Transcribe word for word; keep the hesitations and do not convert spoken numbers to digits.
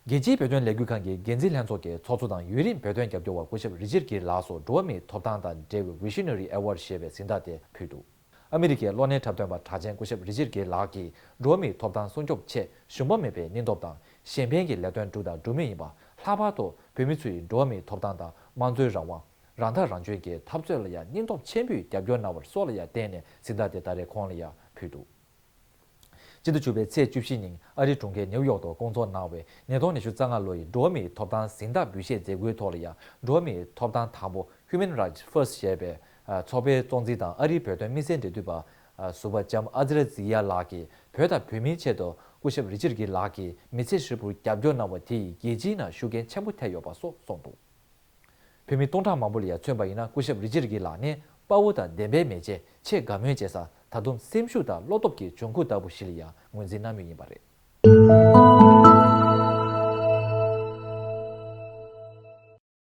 རྒྱལ་སྤྱིའི་བོད་དོན་ལས་འགུལ་ཁང་གི་འགན་འཛིན་ལྷན་ཚོགས་ཀྱི་ཚོགས་གཙོ་དང་ཡུན་རིང་བོད་དོན་རྒྱབ་སྐྱོར་བ་སྐུ་ཞབས་རི་ཆར་གྷིལ་ལགས་སུ་འགྲོ་བ་མིའི་ཐོབ་ཐང་དང་འབྲེལ་བའི་Visionary Award ཞེས་པའི་གཟེངས་རྟགས་དེ་ཕུལ་འདུག་ཨ་མི་རི་ཀའི་གློག་བརྙན་འཁྲབ་སྟོན་པ་གྲགས་ཅན་སྐུ་ཞབས་རི་ཆར་གྷིལ་ལགས་ཀྱིས་འགྲོ་བ་མིའི་ཐོབ་ཐང་སྲུང་སྐྱོབ་ཆེད་ཞུམ་པ་མེད་པའི་སྙིང་སྟོབས་དང་གཞན་ཕན་གྱི་ལས་དོན་བསྒྲུབས་དང་སྒྲུབ་མུས་ཡིན་པ། ལྷག་པར་དུ་བོད་མི་ཚོའི་འགྲོ་བ་མིའི་ཐོབ་ཐང་དང་དམངས་གཙོའི་རང་དབང་། རང་ཐག་རང་གཅོད་ཀྱི་འཐབ་རྩོད་ལ་ཡང་སྙིང་སྟོབས་ཆེན་པོས་རྒྱབ་སྐྱོར་གནང་བར་སོགས་ལ་ཡང་བརྟེན་ནས་གཟེངས་རྟགས་དེ་ད་རེས་ཁོང་ལ་ཡང་ཕུལ་འདུག་སྤྱི་ཟླ་བཅུ་པའི་ཚེས་བཅུ་བཞི་ཉིན་ཨ་རིའི་གྲོང་ཁྱེར་ནེའུ་ཡོག་ཏུ་བསྐོང་ཚོགས་གནང་བའི་ཉིས་སྟོང་ཉི་ཤུ་རྩ་ལྔ་ལོ་ཡི་འགྲོ་བ་མིའི་ཐོབ་ཐང་གཟེངས་རྟགས་འབུལ་བཞེས་མཛད་སྒོའི་ཐོག་ལ་ཡང་འགྲོ་བ་མིའི་ཐོབ་ཐང་དང་པོ་Human Rights First ཞེས་པའི་ཚོགས་པའི་གཙོ་འཛིན་དང་ཨ་རིའི་བོད་དོན་དམིགས་བསལ་འབྲེལ་མཐུད་པ་ཟུར་པ་ལྕམ་ཨ་ཛི་ར་ཛི་ཡ་ལགས་ཀྱིས་བོད་དང་བོད་མིའི་ཆེད་དུ་སྐུ་ཞབས་རི་ཆར་གྷིལ་ལགས་ཀྱིས་མི་ཚེ་ཧྲིལ་པོར་རྒྱབ་སྐྱོར་གནང་བ་དེ་ཡིས་རྒྱལ་སྤྱིའི་ནང་ཤུགས་རྐྱེན་ཆེན་པོ་ཐེབས་ཡོད་པ་སོགས་གསུངས་འདུག་བོད་མི་སྟོང་ཕྲག་མང་པོ་ལ་ཡང་མཚོན་པ་ཡིན་ན་སྐུ་ཞབས་རི་ཆར་གྷིལ་ལགས་ནི་དཔའ་བོ་དང་བདེན་པའི་མེ་ལྕེ། ཆེས་དགའ་མོས་བྱེད་ས། ད་དུང་སེམས་ཤུགས་དང་བློ་སྟོབས་ཀྱི་འབྱུང་ཁུངས་ལྟ་བུ་ཞིག་ལ་ཡང་ངོས་འཛིན་གནང་མུས་ཡིན་པ་རེད།